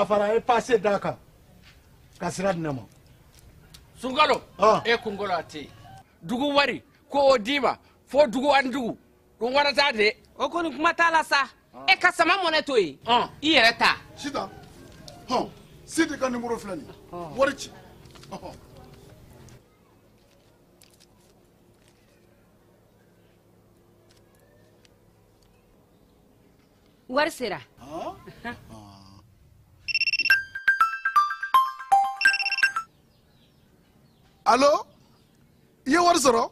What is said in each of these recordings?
dafara a ye passe d'a kan ka sira di ne ma. Sunkalo e kunkolo a tɛ yen dugu wari ko o d'i ma fo dugu ani dugu dun wara t'a de. O kɔni kuma t'a la sa e ka sama mɔnɛ to yen i yɛrɛ ta. Sitan hɔn Sidi ka numéro filɛ nin ye wari ci. Wari sera. Allo i ye wari sɔrɔ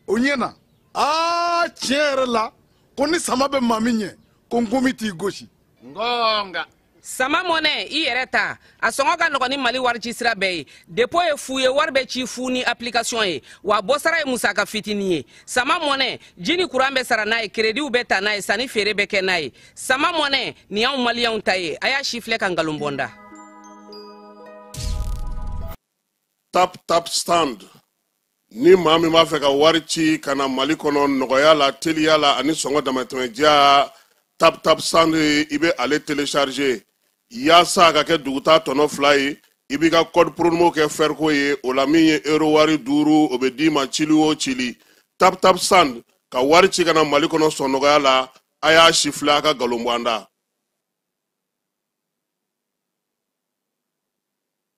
o ɲɛna aa tiɲɛ yɛrɛ la ko ni sama bɛ maa min ɲɛ ko nkomi t'i gosi. Ngonga. Sama mɔnɛ i yɛrɛ ta a sɔngɔ ka nɔgɔn ni Mali wari ci sira bɛɛ ye dépôt ye fu ye wari bɛ ci fu ni application ye wa bɔsara ye musaka fitinin ye sama mɔnɛ ji ni kuran bɛ sara n'a ye créditw bɛ ta n'a ye sanni feere bɛ kɛ n'a ye sama mɔnɛ nin y'anw maliyɛnw ta ye a y'a si filɛ ka nkalon bɔ n da. Tap tap stand ni maa min b'a fɛ ka wari ci ka na Mali kɔnɔ nɔgɔya la teliya la ani sɔngɔ damatɛmɛdiya tap tap stand i bɛ ale télécharger yaasa a ka kɛ duguta tɔnɔ 2 ye i b'i ka code promo kɛ fɛriko ye o la min ye euro wari 5 o bɛ d'i ma cili o cili tap tap stand ka wari ci ka na Mali kɔnɔ sɔn nɔgɔya la a y'a si filɛ a ka nkalon bɔ an da.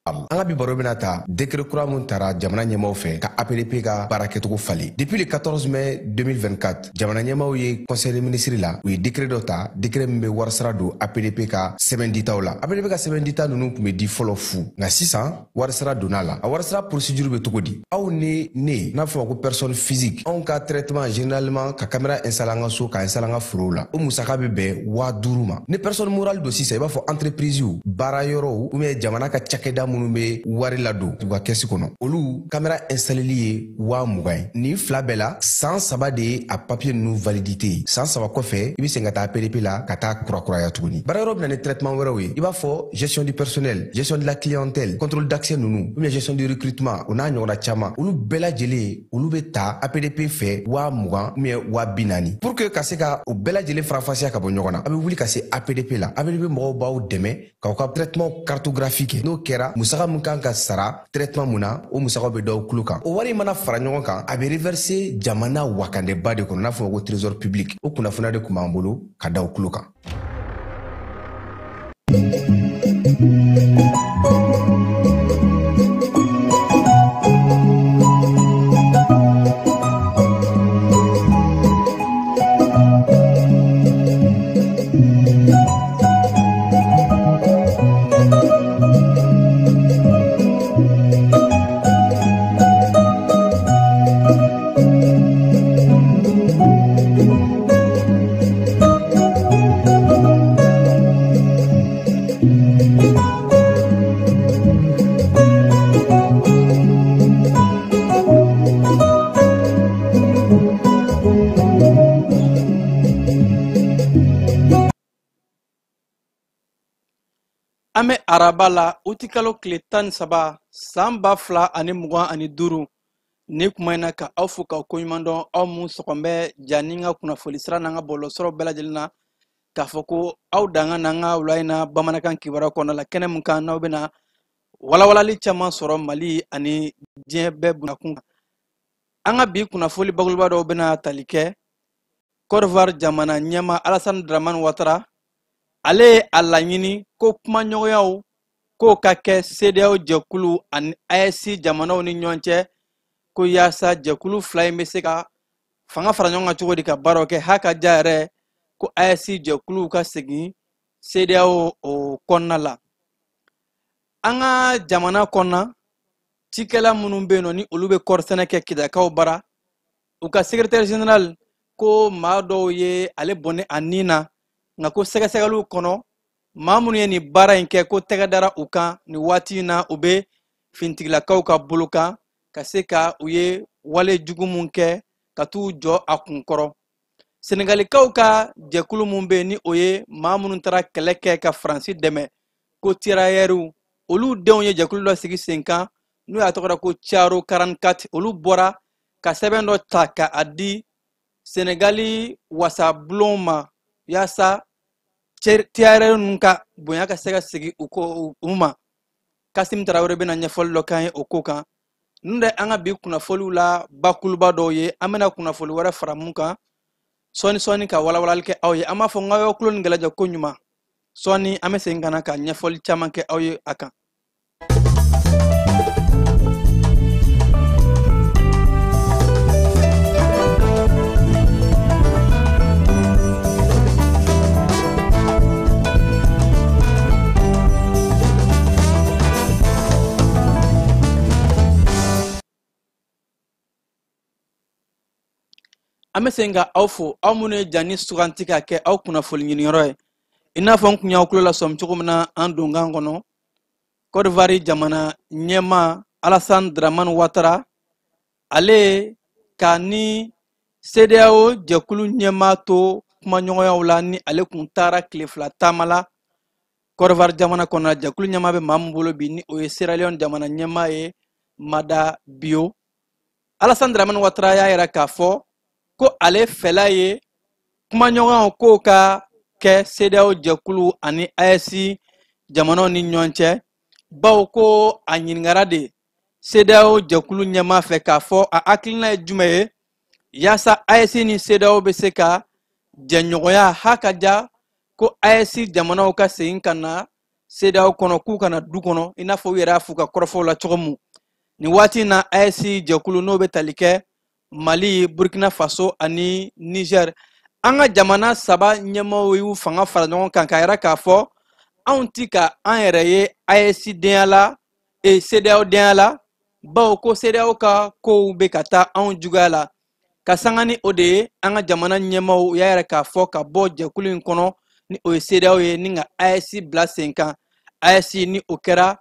An ka bi baro bɛna ta décret kura mun tara jamana ɲɛmaaw fɛ ka APDP ka baara kɛcogo falen. Depuis le 14 mai 2024, jamana ɲɛmaaw ye conseil des ministres la, u ye décret dɔ ta, décret min bɛ warisara don APDP ka sɛbɛn ditaw la. APDP ka sɛbɛn dita ninnu tun bɛ di fɔlɔ fu, nka sisan warisara donna la. A warisara procédure bɛ cogo di? Aw ni ne, n'a fɔ ma ko personne physique, anw ka traitement généralement ka caméra installer an ka so, ka installer an ka forow la, o musaka bɛ bɛn 5000 ma. Ni personne morale don sisan, i b'a fɔ entreprise, baara yɔrɔw ou bien jamana ka cakɛda minnu bɛ wari ladon u ka kɛsi kɔnɔ, olu caméra installeli ye 20,000 ye. Nin fila bɛɛ la, san 3 de ye a papier ninnu validité ye. San 3 kɔfɛ, i bɛ segin ka taa APDP la ka taa kurakuraya tuguni. Baara yɔrɔ bɛ na ni traitement wɛrɛw ye, i b'a fɔ gestion du personnel, gestion de la clientèle, contrôle d'accès ninnu, ou bien gestion du recrutement, o n'a ɲɔgɔnna caman. Olu bɛɛ lajɛlen, olu bɛ ta APDP fɛ 20,000 ou bien 40,000. Pour que ka se ka o bɛɛ lajɛlen faranfasiya ka bɔ ɲɔgɔn na, a bɛ wuli ka se APDP la. APDP mɔgɔw b'aw dɛmɛ k'aw ka traitement cartographie kɛ. N'o kɛra, musaka mun kan ka sara traitement mun na, o musakaw bɛ d'aw tulo kan. O wari mana fara ɲɔgɔn kan, a bɛ reverser jamana wakandeba de kɔnɔ, n'a fɔ ko trésor public. O kunnafoniya de tun b'an bolo ka d'aw tulo kan. An bɛ araba la utikalo tile 13 san 2025 ni kuma in na ka aw fo k'aw koɲuman dɔn aw mun sɔgɔn bɛ ja ni n ka kunnafoni sira n'an ka bɔlɔlɔsiraw bɛɛ lajɛlen na k'a fɔ ko aw danga n'an ka wula in na bamanankan kibaruya kɔnɔna la kɛnɛ mun kan n'aw bɛna walawalali caman sɔrɔ Mali ani diɲɛ bɛɛ bunakun kan. An ka bi kunnafoni bakuruba dɔw bɛna tali kɛ Côte d'Ivoire jamana ɲɛmaa Alassane Dramane Ouattara ale ye a laɲini ko kumaɲɔgɔnyaw k'o ka kɛ CEDEAO jɛkulu ani AES jamanaw ni ɲɔgɔn cɛ ko yaasa jɛkulu fila in bɛ se ka fanga fara ɲɔgɔn kan cogo di ka baaraw kɛ haka ja yɛrɛ ko AES jɛkuluw ka segin CEDEAO o kɔnɔna la. An ka jamana kɔnɔna cikɛla minnu bɛ yen nɔ ni olu bɛ kɔɔri sɛnɛ kɛ Kidakaw bara, u ka secrétaire général ko maa dɔw ye ale bɔnɛ a nin na, nka ko sɛgɛsɛgɛliw kɔnɔ maa minnu ye nin baara in kɛ ko tɛgɛ dara u kan nin waati in na u bɛ finitigilakaw ka bolo kan ka se ka u ye wale jugu mun kɛ ka t'u jɔ a kun kɔrɔ. Senegalikaw ka jɛkulu mun bɛ yen ni o ye maa minnu taara kɛlɛ kɛ ka Faransi dɛmɛ ko tirailleurs, olu denw ye jɛkulu dɔ sigi sen kan n'o y'a tɔgɔ da ko Thiaro 44, olu bɔra ka sɛbɛn dɔ ta ka a di Senegali wasabulon ma yaasa tiyayɛrɛ ninnu ka bonya ka se ka segin u ko u ma. Kasim Tarawele bɛna ɲɛfɔli dɔ k'an ye o ko kan. Ninnu de an ka bi kunnafoliw la bakuruba dɔw ye. An bɛna kunnafoli wɛrɛ fara mun kan sɔɔni sɔɔni ka walawalali kɛ aw ye. An b'a fɔ n k'aw tulo ni gɛlɛjɛ ko ɲuman. Sɔɔni an bɛ segin ka na ka ɲɛfɔli caman kɛ aw ye a kan. An bɛ segin ka aw fo, aw minnu ye Jani suganti ka kɛ aw kunnafoli ɲiniyɔrɔ ye. I n'a fɔ n kun y'aw tulo lasɔmi cogo min na an donkan kɔnɔ, Côte d'Ivoire jamana ɲɛmaa Alassane Dramane Ouattara, ale ka ni CEDEAO jɛkulu ɲɛmaa to kumaɲɔgɔnyaw la ni ale kun taara tile 2 taama la Côte d'Ivoire jamana kɔnɔ. Jɛkulu ɲɛmaa bɛ maa min bolo bi ni o ye Sierra Leone jamana ɲɛmaa ye Mada Bio. Alassane Dramane Ouattara y'a yira k'a fɔ ko ale fɛla ye kumaɲɔgɔnyaw kow ka kɛ CEDEAO jɛkulu ani AES jamanaw ni ɲɔgɔn cɛ, bawo ko a ɲininkara de CEDEAO jɛkulu ɲɛmaa fɛ k'a fɔ a hakilina ye jumɛn ye yaasa AES ni CEDEAO bɛ se ka jɛɲɔgɔnya ha ka ja ko AES jamanaw ka segin ka na CEDEAO kɔnɔ, k'u kana du kɔnɔ i n'a fɔ u yɛrɛ y'a f'u ka kɔrɔfɔw la cogo min. Nin waati in na AES jɛkulu n'o bɛ tali kɛ Mali, Burkina Faso ani Niger, an ka jamana 3 ɲɛmaaw y'u fanga fara ɲɔgɔn kan k'a yira k'a fɔ anw ti ka an yɛrɛ ye AES denya la, CEDEAO denya la, bawo ko CEDEAO ka kow bɛ ka taa anw juguya la. Ka sanga ni o de ye, an ka jamana ɲɛmaaw y'a yira k'a fɔ ka bɔ jɛkulu in kɔnɔ ni o ye CEDEAO ye, ni ka AES bila sen kan. AES ni o kɛra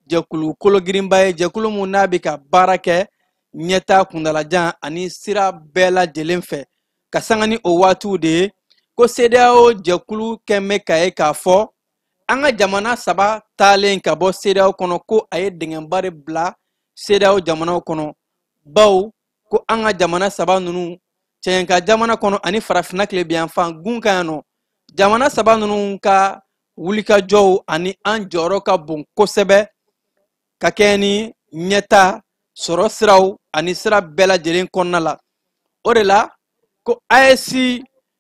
jɛkulu kologirinba ye, jɛkulu mun n'a bɛ ka baara kɛ ɲɛtaa kundalajan ani sira bɛɛ lajɛlen fɛ. Ka sanga ni o waatiw de ye ko CEDEAO jɛkulu kɛn bɛ k'a ye k'a fɔ an ka jamana 3 taalen ka bɔ CEDEAO kɔnɔ ko a ye dingɛba de bila CEDEAO jamanaw kɔnɔ, bawo ko an ka jamana 3 ninnu cɛɲɛka jamana kɔnɔ ani farafinna tilebinyanfan gun kan yan nɔ, jamana 3 ninnu ka wulikajɔw ani an jɔyɔrɔ ka bon kosɛbɛ ka kɛɲɛ ni ɲɛtaa sɔrɔ siraw ani sira bɛɛ lajɛlen kɔnɔna la. O de la ko AES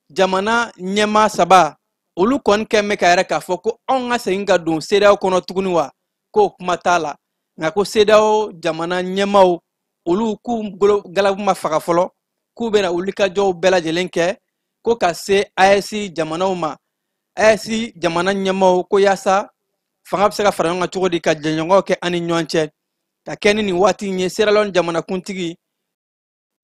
jamana ɲɛmaa 3 olu kɔni kɛn bɛ ka yɛrɛ k'a fɔ ko anw ka segin ka don CEDEAO kɔnɔ tuguni wa, k'o kuma t'a la. Nka ko CEDEAO jamana ɲɛmaaw olu k'u galabu ma faga fɔlɔ, k'u bɛna wulikajɔw bɛɛ lajɛlen kɛ ko ka se AES jamanaw ma. AES jamana ɲɛmaaw ko yaasa fanga bɛ se ka fara ɲɔgɔn kan cogo di ka jɛɲɔgɔnw kɛ an ni ɲɔgɔn cɛ. Ka kɛ ni nin waati in ye, Sierra Leone jamanakuntigi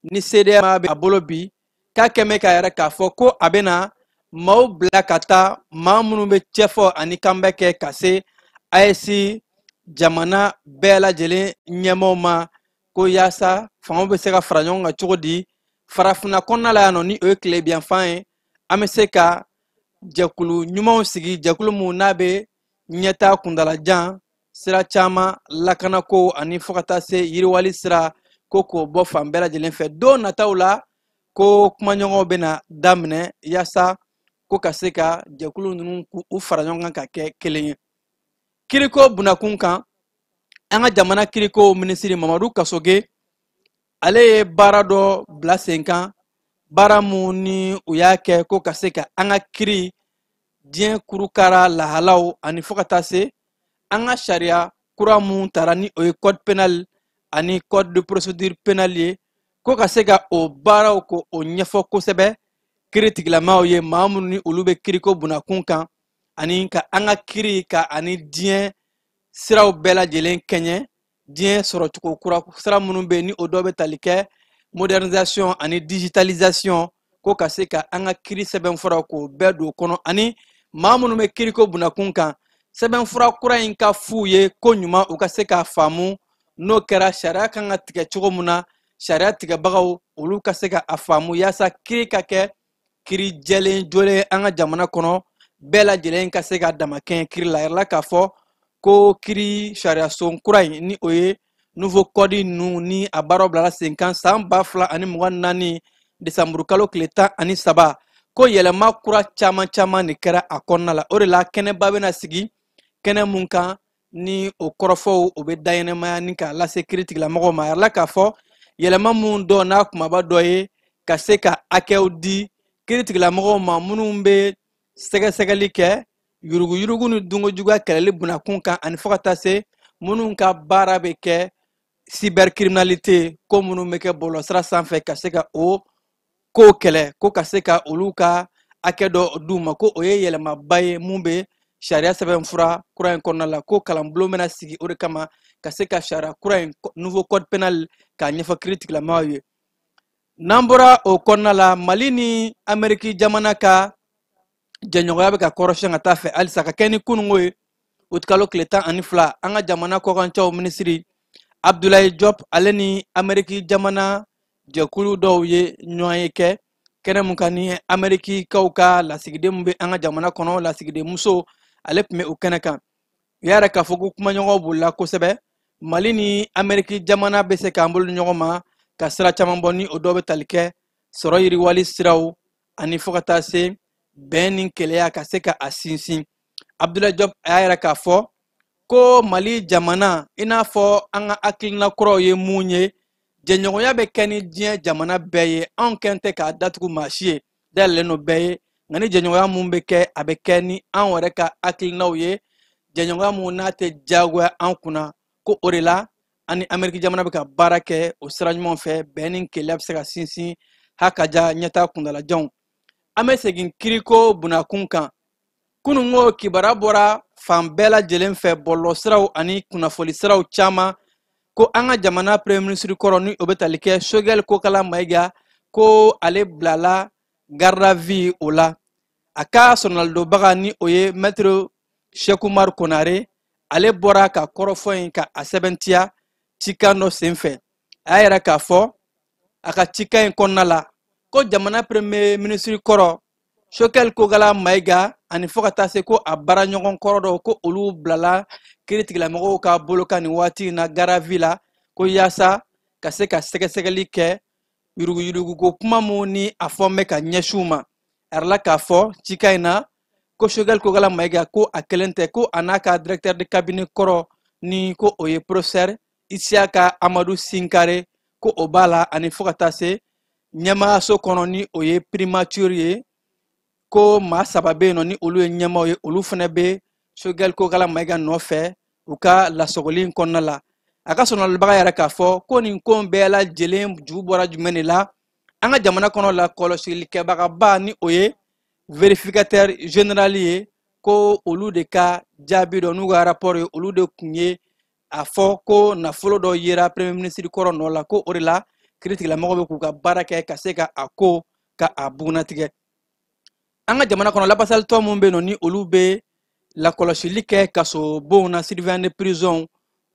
ni CEDEAO bɛ a bolo bi, k'a kɛn bɛ k'a yɛrɛ k'a fɔ ko a bɛna maaw bila ka taa maa minnu bɛ cɛfɔ ani kanbɛ kɛ ka se AES jamana bɛɛ lajɛlen ɲɛmaaw ma, ko yaasa fangaw bɛ se ka fara ɲɔgɔn kan cogo di farafinna kɔnɔna la yan nɔ ni o ye tilebinyanfan ye, an bɛ se ka jɛkulu ɲumanw sigi, jɛkulu mun n'a bɛ ɲɛtaa kundalajan sira caman lakanako ani fo ka taa se yiriwali sira ko k'o bɔ fan bɛɛ lajɛlen fɛ. Don nataw la ko kumaɲɔgɔnw bɛna daminɛ yaasa ko ka se ka jɛkulu ninnu k'u fara ɲɔgɔn kan ka kɛ kelen ye. Kiriko bunakun kan, an ka jamana kiriko minisiri Mamadu Kasoge ale ye baara dɔ bila sen kan, baara mun ni u y'a kɛ ko ka se ka an ka kiri diɲɛ kurukara lahalaw ani fo ka taa se an ka sariya kura mun tara ni o ye code pénal ani code de procédure pénale ye, ko ka se ka o baaraw ko o ɲɛfɔ kosɛbɛ kiri tigilamaw ye, maa minnu ni olu bɛ kiriko bunakun kan, ani ka an ka kiri ka ani diɲɛ siraw bɛɛ lajɛlen kɛɲɛ, diɲɛ sɔrɔcogo kura sira minnu bɛ yen ni o dɔ bɛ tali kɛ modernisation ani digitalisation, ko ka se ka an ka kiri sɛbɛnfuraw k'o bɛɛ don o kɔnɔ, ani maa minnu bɛ kiriko bunakun kan sɛbɛnfura kura in ka f'u ye ko ɲuman u ka se k'a faamu. N'o kɛra sariya kan ka tigɛ cogo min na, sariya tigɛbagaw olu ka se ka a faamu yaasa kiri ka kɛ kiri jɛlen jolen an ka jamana kɔnɔ, bɛɛ lajɛlen ka se ka damakɛɲɛ kiri la. A yirala k'a fɔ ko kiri sariyasun kura in ni o ye nouveau code ninnu ni a baaraw bilala sen kan san 2024 desanburu kalo tile 13, Ko yɛlɛma kura caman caman de kɛra a kɔnɔna la. O de la kɛnɛba bɛna sigi, kɛnɛ mun kan ni o kɔrɔfɔw o bɛ daɲɛnɛmaya ni k'a lase kiiritigɛlamɔgɔw ma. A yirala k'a fɔ yɛlɛma mun dɔ n'a kumaba dɔ ye ka se ka hakɛw di kiiritigɛlamɔgɔw ma minnu bɛ sɛgɛsɛgɛli kɛ yuruguyurugu ni dunkojuguya kɛlɛli bunakun kan, ani fo ka taa se minnu ka baara bɛ kɛ cybercriminalité, ko minnu bɛ kɛ bɔlɔlɔsira sanfɛ, ka se ka o kow kɛlɛ, ko ka se ka olu ka hakɛ dɔ d'u ma. Ko o ye yɛlɛmaba ye mun bɛ sariya sɛbɛnfura kura in kɔnɔna la. Ko kalanbulon bɛna sigi o de kama, ka se ka sariya kura in, nouveau code pénal, k'a ɲɛfɔ kiiritigɛlamaaw ye. N'an bɔra o kɔnɔna la, Mali ni Ameriki jamana ka jɛɲɔgɔnya bɛ ka kɔrɔsiyɛn ka taa fɛ halisa. Ka kɛ ni kununko ye, utikalo tile 12, an ka jamana kɔkancaw minisiri Abdoulaye Diop, ale ni Ameriki jamana jɛkulu dɔw ye ɲɔgɔn ye kɛ kɛnɛ mun kan ni Amerikikaw ka lasigiden mun bɛ an ka jamana kɔnɔ, lasigiden muso, ale tun bɛ o kɛnɛ kan. U y'a yira k'a fɔ ko kumaɲɔgɔnw bolila kosɛbɛ. Mali ni Ameriki jamana bɛ se k'an bolo di ɲɔgɔn ma ka sira caman bɔ, ni o dɔw bɛ tali kɛ sɔrɔ yiriwali siraw, ani fo ka taa se bɛn ni keleya ka se ka a sinsin. Abdoulaye Diop a y'a yira k'a fɔ ko Mali jamana, i n'a fɔ an ka hakilina kuraw ye mun ye, jɛɲɔgɔnya bɛ kɛ ni diɲɛ jamana bɛɛ ye. Anw kɛn tɛ k'a datugu maa si ye, dayɛlɛlen don bɛɛ ye. Nka ni jɛɲɔgɔnya mun bɛ kɛ, a bɛ kɛ ni anw yɛrɛ ka hakilinaw ye, jɛɲɔgɔnya mun n'a tɛ diyagoya an kunna. Ko o de la an ni Ameriki jamana bɛ ka baara kɛ o sira ɲuman fɛ, bɛn ni keleya bɛ se ka sinsin hakaja ɲɛtaa kuntalajanw. An bɛ segin kiriko bunakun kan. Kununko kibaruya bɔra fan bɛɛ lajɛlen fɛ, bɔlɔlɔsiraw ani kunnafoni siraw caman, ko an ka jamana premier ministre kɔrɔ, ni o bɛ tali kɛ Choguel Kokala Maïga, ko ale bilala garde à vue o la. A ka sɔrɔnalidonbaga, ni o ye maître Cheick Oumar Konare, ale bɔra ka kɔrɔfɔ in ka a sɛbɛntiya cikan dɔ senfɛ. A y'a yira k'a fɔ a ka cikan in kɔnɔna la ko jamana premier ministre kɔrɔ Choguel Kokala Maïga, ani fo ka taa se ko a baaraɲɔgɔn kɔrɔ dɔw, ko olu bilala kiiritigɛlamɔgɔw ka bolo kan nin waati in na garde à vue la, ko yaasa ka se ka sɛgɛsɛgɛli kɛ yuruguyuruguko kuma mun ni a fɔ bɛ ka ɲɛsin u ma. A yirala k'a fɔ cikan in na ko Choguel Kokala Maïga, ko a kelen tɛ, ko a n'a ka directeur de cabinet kɔrɔ, ni ko o ye professeur Isiaka Amadou Sinkare, ko o b'a la, ani fo ka taa se ɲɛmaayaso kɔnɔ, ni o ye primature ye, ko maa 3 bɛ yen nɔ ni olu ye ɲɛmaaw ye, olu fana bɛ Choguel Kokala Maïga nɔfɛ u ka lasɔgɔli in kɔnɔna la. A ka sɔrɔnalibaga yɛrɛ k'a fɔ ko nin ko bɛɛ lajɛlen ju bɔra jumɛn de la? An ka jamana kɔnɔ la kɔlɔsilikɛbagaba, ni o ye vérificateur général ye, ko olu de ka jaabi dɔ n'u ka rapport ye, olu de kun ye a fɔ ko nafolo dɔ yera premier ministre kɔrɔ nɔ la, ko o de la kiiritigɛlamɔgɔw bɛ k'u ka baara kɛ ka se ka a ko ka a bugunnatigɛ. An ka jamana kɔnɔ labasalitɔ mun bɛ yen nɔ, ni olu bɛ lakɔlɔsili kɛ kasobonw na, surveillant de prison,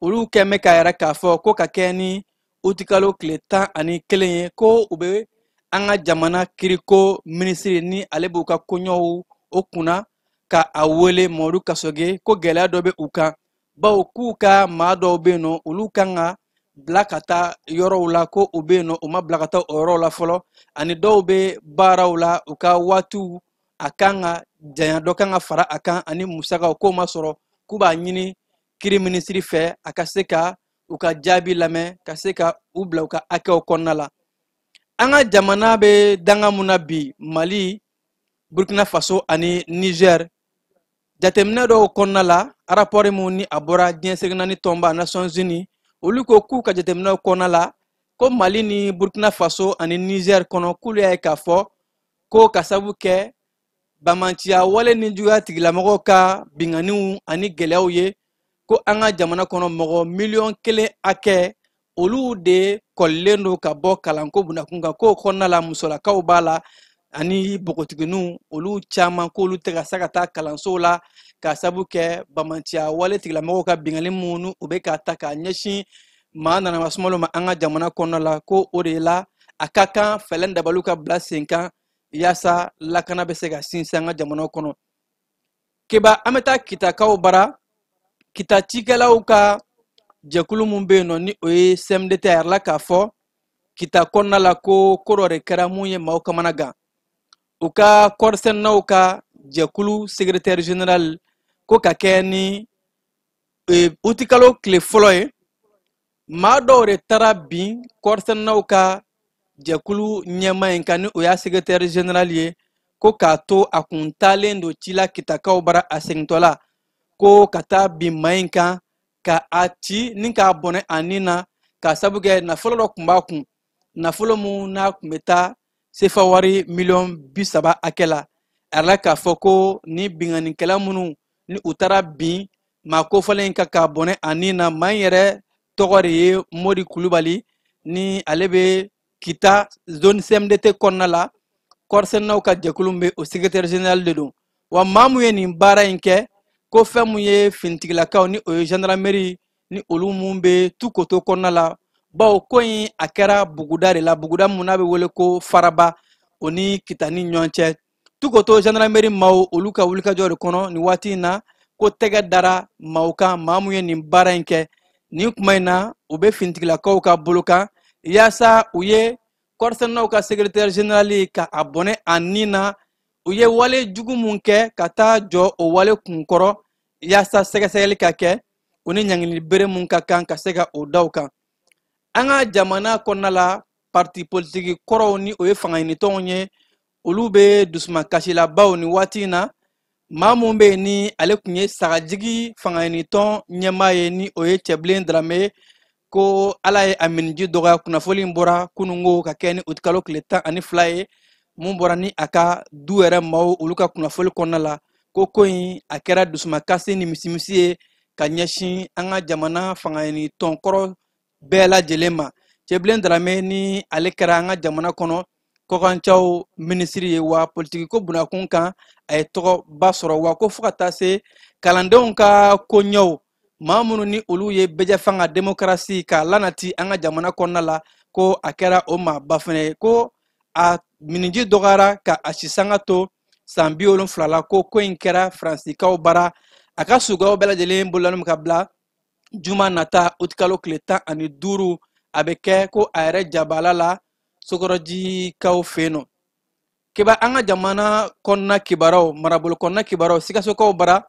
olu kɛn bɛ k'a yɛrɛ k'a fɔ ko ka kɛ ni utikalo tile 11 ye, ko u bɛ an ka jamana kiriko minisiri, ni ale b'u ka koɲɛw o kunna, ka a wele Mamadu Kasoge, ko gɛlɛya dɔ bɛ u kan, bawo k'u ka maa dɔw bɛ yen nɔ, olu kan ka bila ka taa yɔrɔw la, ko u bɛ yen nɔ, u ma bila ka taa o yɔrɔw la fɔlɔ, ani dɔw bɛ baaraw la, u ka waatiw a kan ka janya, dɔ kan ka fara a kan, ani musakaw k'o ma sɔrɔ, k'u b'a ɲini kiri minisiri fɛ a ka se ka u ka jaabi lamɛn, ka se ka u bila u ka hakɛw kɔnɔna la. An ka jamana bɛ danga mun na bi, Mali, Burkina Faso ani Niger, jateminɛ dɔw kɔnɔna la, rapport mun ni a bɔra diɲɛ seleke naani tɔnba Nations Unies, olu ko k'u ka jateminɛw kɔnɔna la ko Mali ni Burkina Faso ani Niger kɔnɔ, k'olu y'a ye k'a fɔ ko ka sabu kɛ bamanciya wale ni juguya tigilamɔgɔw ka binkanniw ani gɛlɛyaw ye, ko an ka jamana kɔnɔ mɔgɔ 1 miliyɔn hakɛ, olu de kɔlilen don ka bɔ kalanko bunakun kan. K'o kɔnɔna la musolakaw b'a la ani npogotigininw, olu caman k'olu tɛ ka se ka taa kalansow la k'a sabu kɛ bamanciya wale tigilamɔgɔw ka binkanni minnu u bɛ ka ta k'a ɲɛsin maa nanama sumalo ma an ka jamana kɔnɔna la. Ko o de la a ka kan fɛɛrɛ dabaliw ka bila sen kan yaasa lakana bɛ se ka sinsin an ka jamana kɔnɔ. Keba, an bɛ taa Kitakaw bara. Kita cikɛlaw ka jɛkulu mun bɛ yen nɔ, ni o ye CMDT, a yɛrɛ la k'a fɔ Kita kɔnɔna la ko ko dɔ de kɛra mun ye maaw kamana gan. U ka kɔɔrisɛnɛnaw ka jɛkulu secrétaire général ko ka kɛ ni utikalo tile fɔlɔ ye, maa dɔw de taara bin kɔɔrisɛnɛnaw ka jɛkulu ɲɛmaa in kan, ni o y'a secrétaire général ye, ko k'a to a kun taalen don ci la Kitakaw bara, a segintɔ la ko ka taa bin maa in kan ka a ci ni k'a bɔnɛ a nin na, k'a sabu kɛ nafolo dɔ kun b'a kun, nafolo mun n'a kun bɛ taa sefa wari miliyɔn 30 hakɛ la. A yɛrɛ k'a fɔ ko ni binkannikɛla minnu ni u taara bin maa kofɔlen in kan k'a bɔnɛ a nin na, maa in yɛrɛ tɔgɔ de ye Modi Kulubali, ni ale bɛ Kita zone CMDT kɔnɔna la, kɔɔrisɛnɛnaw ka jɛkulu bɛ o secrétaire général de don. Wa maa mun ye nin baara in kɛ, ko fɛn mun ye finitigilakaw, ni o ye gendarmerie, ni olu mun bɛ Tukoto kɔnɔna la, bawo ko in a kɛra buguda de la, buguda mun n'a bɛ wele ko Faraba, o ni Kita ni ɲɔgɔn cɛ. Tukoto gendarmerie maaw, olu ka wulikajɔ de kɔnɔ nin waati in na, ko tɛgɛ dara maaw kan, maa mun ye nin baara in kɛ. Nin kuma in na, u bɛ finitigilakaw ka bolo kan yaasa u ye kɔɔrisɛnɛnaw ka secrétaire général ka a bɔnɛ a nin na, u ye wale jugu mun kɛ ka taa jɔ o wale kunkɔrɔ, yaasa sɛgɛsɛgɛli ka kɛ, u ni ɲangili bere mun ka kan ka se ka o da u kan. An ka jamana kɔnɔna la, parti politiki kɔrɔw, ni o ye fangaɲinitɔnw ye, olu bɛ dusumakasilabaw nin waati in na. Maa mun bɛ yen ni ale tun ye Sagajigi fangaɲinitɔn ɲɛmaa ye, ni o ye Cɛbilen Darame, ko Ala ye a miniji dɔgɔya. Kunnafoni in bɔra kunungo ka kɛ ni utikalo tile 12 ye, mun bɔra ni a ka du yɛrɛ maaw olu ka kunnafoni kɔnɔna la, ko in a kɛra dusumakasi ni misimisi ye ka ɲɛsin an ka jamana fangaɲinitɔn kɔrɔ bɛɛ lajɛlen ma. Cɛbilen Darame, ni ale kɛra an ka jamana kɔnɔ kɔkancaw minisiri ye, wa politiki ko bunakun kan a ye tɔgɔba sɔrɔ, wa ko fo ka taa se kalandenw ka koɲɛw, maa minnu ni olu ye bɛjɛ fanga demokarasi k'a lanati an ka jamana kɔnɔna la, ko a kɛra o maaba fɛnɛ ye. Ko a miniji dɔgɔyara ka a sisanga to san 70 la, ko in kɛra Faransikaw bara. A ka sugaw bɛɛ lajɛlen bololanin ka bila juma nata utikalo tile 15, a bɛ kɛ ko a yɛrɛ jabala la Sokɔrɔjikaw fɛ yen nɔ. Keba, an ka jamana kɔnɔna kibaruyaw, marabolo kɔnɔna kibaruyaw, Sikasokaw bara,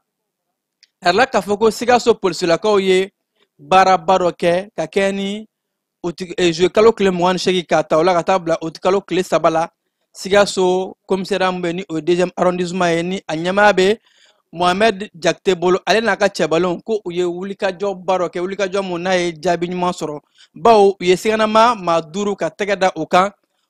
a yɛrɛ k'a fɔ ko Sikaso polisilakaw ye baaraba dɔ kɛ ka kɛ ni juillet kalo tile 28, k'a ta o la ka taa bila utikalo tile 3 la. Sikaso commissariat min bɛ, ni o ye deuxième arrondissement ye, ni a ɲɛmaaya bɛ Mohamed Jakite bolo, ale n'a ka cɛbalenw, ko u ye wulikajɔba dɔ kɛ, wulikajɔ mun n'a ye jaabi ɲuman sɔrɔ, bawo u ye siganama maa duuru ka tɛgɛ da o kan,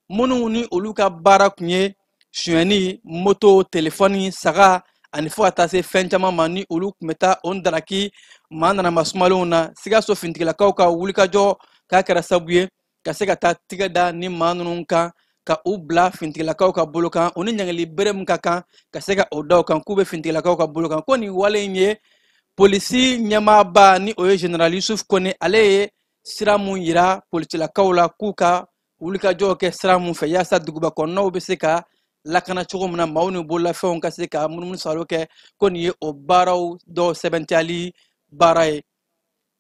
minnu ni olu ka baara kun ye sonyɛni, moto, telefɔni, saga ani fo ka taa se fɛn caman ma, ni olu tun bɛ taa o daraki maa nanama sumalenw na. Sikaso finitigilakaw ka wulikajɔ k'a kɛra sababu ye ka se ka taa tigɛ da ni maa ninnu kan, ka u bila finitigilakaw ka bolo kan, u ni ɲangili bere min ka kan ka se ka o da u kan, k'u bɛ finitigilakaw ka bolo kan. Ko nin wale in ye polisi ɲɛmaaba, ni o ye général Yusuf Kone, ale ye sira mun yira polisilakaw la k'u ka wulikajɔw kɛ sira mun fɛ, yaasa duguba kɔnɔnaw bɛ se ka lakana cogo min na, maaw ni bololafɛnw ka se ka munumunu salo kɛ, ko nin ye o baaraw dɔw sɛbɛntiyali baara ye.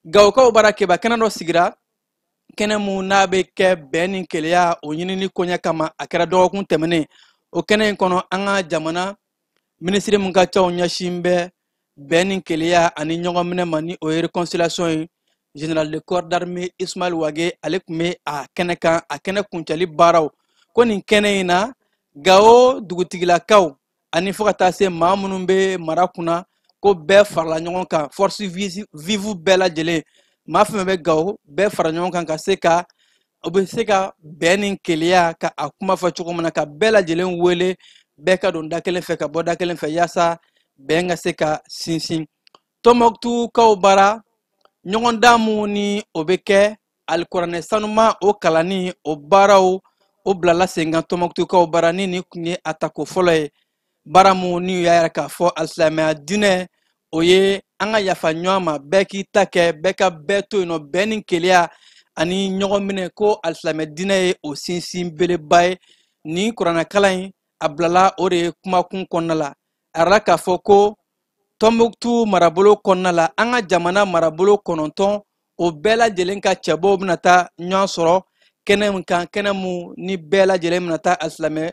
Gawokaw bara, keba kɛnɛ dɔ sigira, kɛnɛ mun n'a bɛ kɛ bɛn ni keleya o ɲinini koɲɛ kama, a kɛra dɔgɔkun tɛmɛnen. O kɛnɛ in kɔnɔ, an ka jamana minisiri mun ka caw ɲɛsin bɛ bɛn ni keleya ani ɲɔgɔnminɛ ma, ni o ye réconciliation ye, général de corps d'armée Ismaël Wage, ale tun bɛ a kɛnɛ kan, a kɛnɛ kuncɛli baaraw. Ko nin kɛnɛ in na, Gawo dugutigilakaw ani fo ka taa se maa minnu bɛ mara kunna, ko bɛɛ farala ɲɔgɔn kan, force vive bɛɛ lajɛlen, maa fɛn fɛn bɛ Gawo, bɛɛ fara ɲɔgɔn kan ka se ka u bɛ se ka bɛn ni keleya ka a kuma fɔ cogo min na, ka bɛɛ lajɛlen wele, bɛɛ ka don da kelen fɛ ka bɔ da kelen fɛ, yaasa bɛn ka se ka sinsin. Tɔnbɔkutukaw bara, ɲɔgɔndan mun ni o bɛ kɛ alikuranɛ sanuma o kalanni, o baaraw o bilala sen kan Tɔnbɔkutukaw bara, ni nin kun ye a tako fɔlɔ ye. Baara mun ni u y'a yira k'a fɔ alisilamɛya diinɛ, o ye an ka yafa ɲɔgɔn ma, bɛɛ k'i ta kɛ, bɛɛ ka bɛɛ to yen nɔ, bɛn ni keleya ani ɲɔgɔn minɛ, ko alisilamɛ diinɛ ye o sinsin beleba ye. Nin kuranɛkalan in a bilala o de ye kumakun kɔnɔna la. A yirala k'a fɔ ko Tɔnbɔkutu marabolo kɔnɔna la, an ka jamana marabolo 9, o bɛɛ lajɛlen ka cɛbɔw bɛna taa ɲɔgɔn sɔrɔ. Kɛnɛ min kan, kɛnɛ mun ni bɛɛ lajɛlen bɛna taa alisilamɛ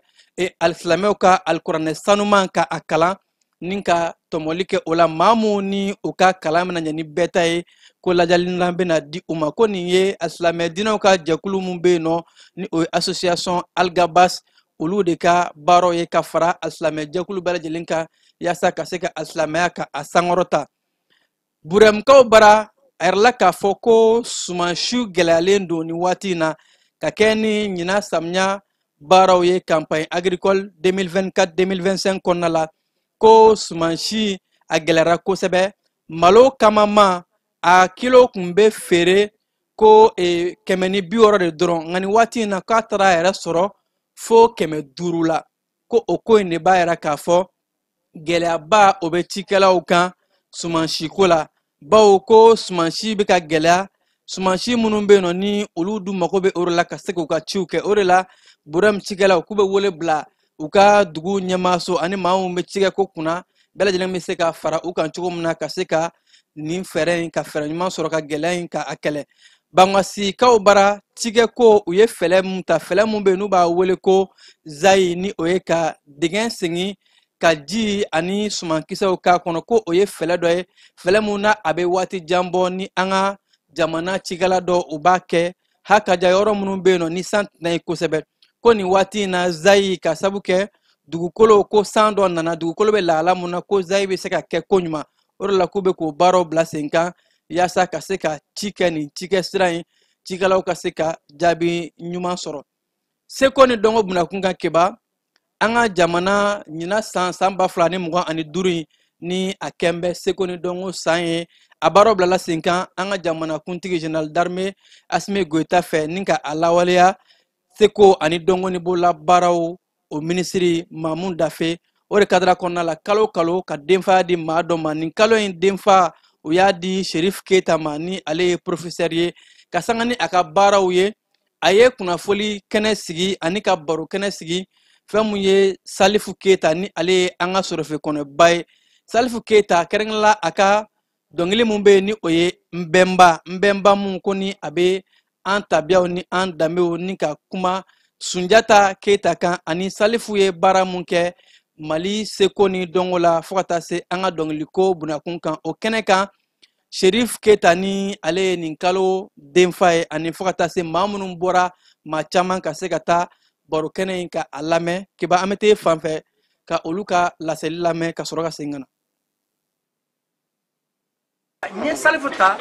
alisilamɛw ka alikuranɛ sanuman ka a kalan ni ka tɔmɔli kɛ o la. Maa mun ni u ka kalan bɛna ɲɛ ni bɛɛ ta ye, ko lajalilan bɛna di u ma. Ko nin ye alisilamɛ diinɛw ka jɛkulu mun bɛ yen nɔ, ni o ye association Algabas, olu de ka baaraw ye ka fara alisilamɛ jɛkulu bɛɛ lajɛlen kan yaasa ka se ka alisilamɛya ka a sankɔrɔta. Burɛmukaw bara, a yɛrɛla k'a fɔ ko sumansiw gɛlɛyalen don nin waati in na ka kɛ ni ɲinan samiya baaraw ye campagne agricole 2024-2025 kɔnɔna la, ko sumansi a gɛlɛyara kosɛbɛ. Malo kamama a kilo kun bɛ feere ko 160 de dɔrɔn, nka nin waati in na k'a taara a yɛrɛ sɔrɔ fo 500 la. Ko o ko in de b'a yira k'a fɔ gɛlɛyaba o bɛ cikɛlaw kan sumansiko la, bawo ko sumansi bɛ ka gɛlɛya. Sumansi minnu bɛ yen nɔ ni olu dun mago bɛ o de la ka se k'u ka ciw kɛ. O de la Burɛmu cikɛlaw k'u bɛ wele bila u ka dugu ɲɛmaaso ani maa minnu bɛ cikɛko kunna, bɛɛ lajɛlen bɛ se ka fara u kan cogo min na ka se ka nin fɛɛrɛ in ka fɛɛrɛ ɲuman sɔrɔ ka gɛlɛya in ka a kɛlɛ. Bangasikaw bara cikɛko, u ye fɛɛrɛ mun ta, fɛɛrɛ mun bɛ yen n'u b'a wele ko zayi, ni o ye ka dingɛ segin ka ji ani sumankisɛw k'a kɔnɔ, ko o ye fɛɛrɛ dɔ ye, fɛɛrɛ mun na a bɛ waati jan bɔ ni an ka jamana cikɛla dɔ u b'a kɛ hakaja yɔrɔ minnu bɛ yen nɔ ni san tɛna ye kosɛbɛ. Ko nin waati in na zayi ka sabu kɛ dugukolo ko san dɔ nana, dugukolo bɛ lahala mun na, ko zayi bɛ se ka kɛ ko ɲuman. O de la k'u bɛ k'o baaraw bila sen kan yaasa ka se ka ci kɛ nin cikɛ sira in, cikɛlaw ka se ka jaabi ɲuman sɔrɔ. Seko ni dɔnko bunakun kan, Keba, an ka jamana ɲinan san 2025 in ni a kɛn bɛ seko ni dɔnko san ye, a baaraw bilala sen kan an ka jamana kuntigi général d'armée Assimi Goïta fɛ ni ka a lawaleya seko ani dɔnko ni bolola baaraw o minisiri Mamu Dafe. O de kadara kɔnɔna la, kalo kalo ka denfa di maa dɔ ma. Nin kalo in denfa o y'a di Cherif Keita ma, ni ale ye professeur ye, ka sanga ni a ka baaraw ye. A ye kunnafoli kɛnɛ sigi ani ka baro kɛnɛ sigi fɛn mun ye Salifu Keita, ni ale ye an ka sɔrɔfɛ kɔnɔba ye. Salifu Keita kɛrɛnkɛrɛnla a ka dɔnkili mun bɛ yen ni o ye Nbɛnba, Nbɛnba mun ko ni a bɛ an tabiyaw ni an danbew ni ka kuma Sunjata Keita kan, ani Salifu ye baara mun kɛ Mali seko ni dɔnko la fo ka taa se an ka dɔnkiliko bunakun kan. O kɛnɛ kan, Cherif Keita ni ale ye nin kalo denfa ye, ani fo ka taa se maa minnu bɔra maa caman ka se ka taa baro kɛnɛ in ka a lamɛn. Keba, an bɛ t'e fan fɛ ka olu ka laseli lamɛn ka sɔrɔ ka segin ka na. N ye Salifu ta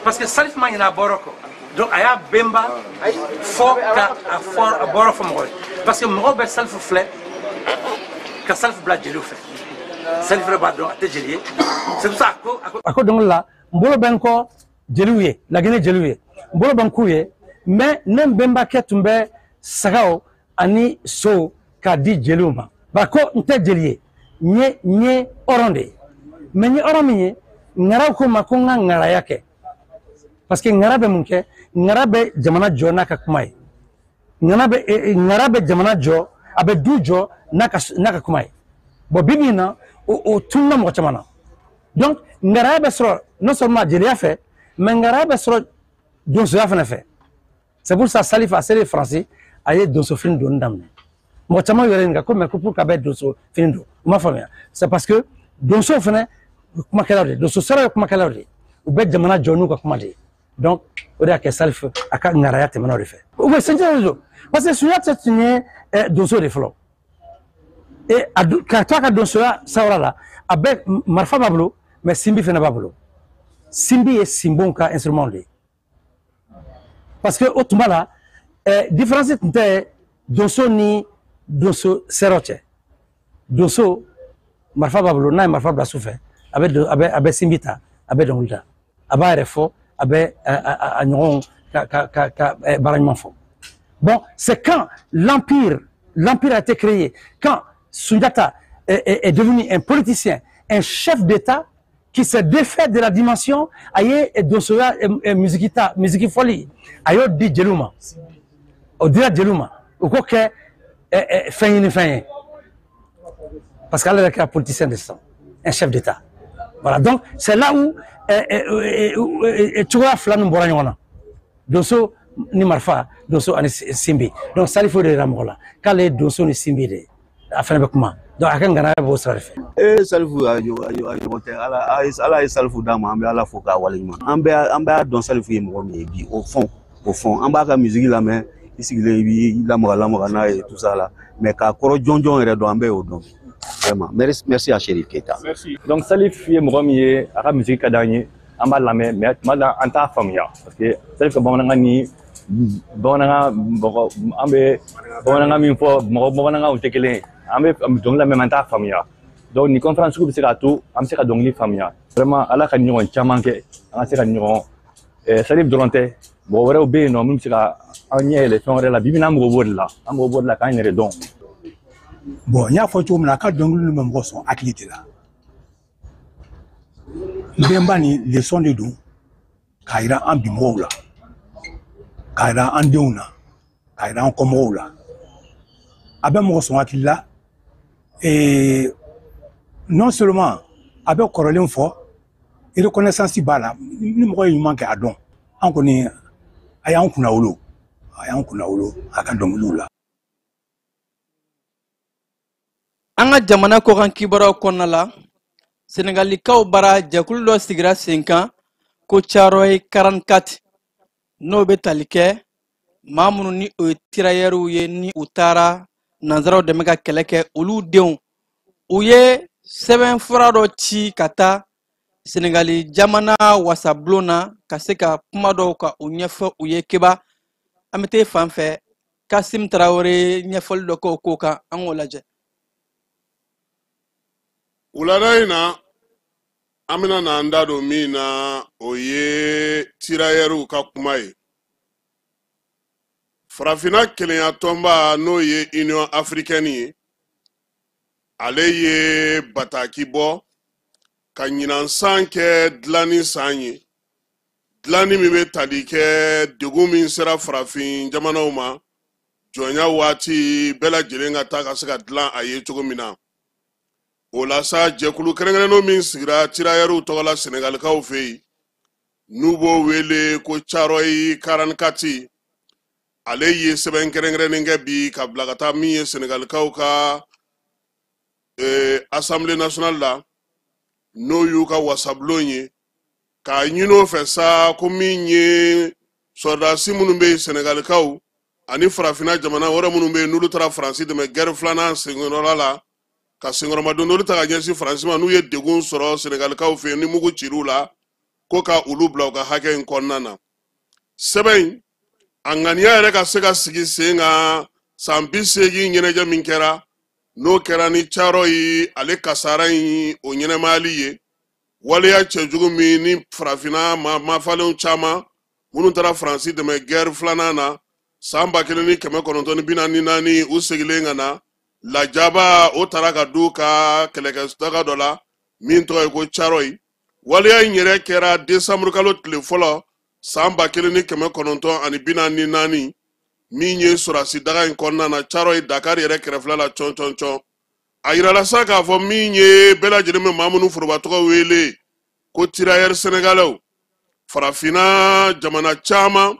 parce que Salifu ma ɲinɛ a bɔyɔrɔ kɔ, donc a y'a bɛnba fɔ ka a fɔ a bɔyɔrɔ fɔ mɔgɔ ye, parce que mɔgɔw bɛ Salifu filɛ ka Salifu bila jeliw fɛ. Salifu yɛrɛ b'a dɔn a tɛ jeli ye, c'est pour ça a ko dɔnkili la, n bolo bɛ n kɔ jeliw ye, Laginɛ jeliw ye, n bolo bɛ n k'u ye, mais ne bɛnbakɛ tun bɛ sagaw ani sow k'a di jeliw ma. Ba ko n tɛ jeli ye, n ye hɔrɔn de ye, mais n ye hɔrɔn min ye, ŋaraw ko ma ko n ka ŋaraya kɛ, parce que ŋara bɛ mun kɛ? Ŋara bɛ jamana jɔ n'a ka kuma ye, ŋara bɛ jamana jɔ, a bɛ du jɔ n'a ka kuma ye. Bon, bi bi in na o tununa mɔgɔ caman na. Donc ŋaraya bɛ sɔrɔ non seulement jeliya fɛ, mais ŋaraya bɛ sɔrɔ donsoya fana fɛ. C'est pour ça Salif a selen Faransi, a ye donsofini donni daminɛ. Mɔgɔ caman yɛrɛ ɲininka ko mais ko pour k'a bɛ donsofini don, u ma faamuya. C'est parce que donsow fana kumakɛlaw de, donso sara ye kumakɛlaw de, u bɛ jamana jɔ n'u ka kuma de ye. Donc o de y'a kɛ Salif a ka ŋaraya tɛmɛna o de fɛ. U bɛ Sunjata de don, parce que Sunjata tun ye donso de fɔlɔ. Et ka to a ka donsoya sawura la, a bɛ marifa b'a bolo, mais simbi fana b'a bolo. Simbi ye sinbonw ka instrument de ye, parce que o tuma la différence tun tɛ donso ni donso sɛrɛ cɛ. Donso marifa b'a bolo, n'a ye marifa bila su fɛ, a bɛ simbi ta, a bɛ dɔnkili da, a b'a yɛrɛ fɔ, a bɛ a ɲɔgɔnw ka baara ɲuman fɔ. Bon, c'est quand l'empire a été créé, quand Sunjata est devenu un politicien, un chef d'État qui s'est défait de la dimension a ye donsoya musique ta, musique fɔli, a y'o di jeliw ma, o dira jeliw ma, u k'o kɛ fɛn ɲini fɛn ye, parce qu'ale yɛrɛ kɛra politicien de sisan, un chef d'État. Voilà, donc c'est là où cogoya fila ninnu bɔra ɲɔgɔn na. Donso ni marifa, donso ani sinbi. Donc Salifu de yira mɔgɔ la k'ale ye donso ni sinbi de ye, a fana bɛ kuma. Donc a ka ŋanaya b'o sira de fɛ. Ee Salifu a ɲɔgɔn tɛ, Ala ye Salifu d'a ma, an bɛ Ala fo k'a waleɲuman. An b'a dɔn Salifu ye mɔgɔ min ye bi, au fond an b'a ka musique lamɛn, i sigilen i b'i lamaga n'a ye tout ça la, mais k'a kɔrɔ jɔnjɔn yɛrɛ dɔn, an bɛɛ y'o dɔn. Vraiment, merci à Chérif Keita. Merci. Donc Salif ye mɔgɔ min ye, a ka musique ka d'an ye, an b'a lamɛn, mais tuma dɔ la an t'a faamuya parce que Salif ka bamanankan ni bamanankan mɔgɔ an bɛ bamanankan min fɔ mɔgɔ bamanankanw tɛ kelen ye, an bɛ dɔnkili lamɛn mais an t'a faamuya. Donc nin conférence sugu bɛ se k'a to an bɛ se ka dɔnkili faamuya. Vraiment Ala ka ɲɔgɔn caman kɛ, an ka se ka ɲɔgɔn Salif dɔrɔn tɛ, mɔgɔ wɛrɛw bɛ yen nɔ min bɛ se ka an ɲɛ yɛlɛ fɛn wɛrɛ la. Bi bi in na an mago b'o de la, an mago b'o de la k'an yɛrɛ dɔn. Bon, n y'a fɔ cogo min na, a ka dɔnkili ninnu bɛ mɔgɔ sɔn hakili de la. N bɛnba ni leçon de don k'a yira an bimɔgɔw la, k'a yira an denw na, k'a yira an kɔmɔgɔw la. A bɛ mɔgɔ sɔn hakili la. Non seulement a bɛ kɔrɔlen fɔ, reconnaissance b'a la, ni mɔgɔ ye ɲuman kɛ a dɔn. An kɔni a y'an kunna wolo, a y'an kunna wolo a ka dɔnkiliw la. An ka jamana kɔkan kibaruyaw kɔnɔna la, Senegalikaw bara jɛkulu dɔ sigira sen kan ko Thiaroye 44, n'o bɛ tali kɛ maa minnu ni o ye tirayɛriw ye, ni u taara nanzaraw dɛmɛ ka kɛlɛ kɛ, olu denw. U ye sɛbɛnfura dɔ ci ka taa Senegali jamana wasabulon na ka se ka kuma dɔw ka u ɲɛfɔ u ye. Keba, an bɛ taa fan fɛ, Kasim Tarawele ɲɛfɔli dɔ kɛ o ko kan, an k'o lajɛ. Wulada in na, an bɛna n'an da don min na, o ye tirayɛriw ka kuma ye. Farafinna kelenya tɔnba n'o ye Union africaine ye, ale ye bataki bɔ ka ɲinan san kɛ dilanni san ye. Dilanni min bɛ tali kɛ degun min sera farafin jamanaw ma jɔnya waati bɛɛ lajɛlen ka taa ka se ka dilan a ye cogo min na. O la sa, jɛkulu kɛrɛnkɛrɛnnen min sigira tirayɛriw tɔgɔ la Senegalikaw fɛ yen, n'u b'o wele ko Thiaroye 44, ale ye sɛbɛn kɛrɛnkɛrɛnnen kɛ bi ka bila ka taa min ye Senegalikaw ka Assemblée nationale la, n'o y'u ka wasabulon ye, k'a ɲini o fɛ sa ko min ye sɔrɔdasi minnu bɛ yen Senegalikaw ani farafinna jamana wɛrɛ minnu bɛ yen n'olu taara Faransi dɛmɛ guerre filanan senkɔrɔla la, ka senkɔrɔmadondoli ta ka ɲɛsin Faransi ma, n'u ye degun sɔrɔ Senegalikaw fɛ yen ni mugu cir'u la, ko ka olu bila u ka hakɛ in kɔnɔna na. Sɛbɛn in a ŋaniya yɛrɛ ka se ka sigi sen kan san 80 ɲɛnajɛ min kɛra, n'o kɛra ni Thiaroye ale kasara in o ɲɛnɛmayali ye, waleya cɛjugu min ni farafinna mafalenw caman minnu taara Faransi dɛmɛ guerre filanan na san 1944, u segilen ka na lajaba o taara ka d'u ka kɛlɛkɛdaga dɔ la min tɔgɔ ye ko Thiaroye. Waleya in yɛrɛ kɛra décembre kalo tile fɔlɔ san 1944, min ye sɔrɔsi daga in kɔnɔna na Thiaroye Dakar yɛrɛ kɛrɛfɛla la cɔn cɔn cɔn. A yirala sa k'a fɔ min ye bɛɛ lajɛlen bɛ maa minnu foroba tɔgɔ wele ko tirailleurs sénégalais, farafinna jamana caman,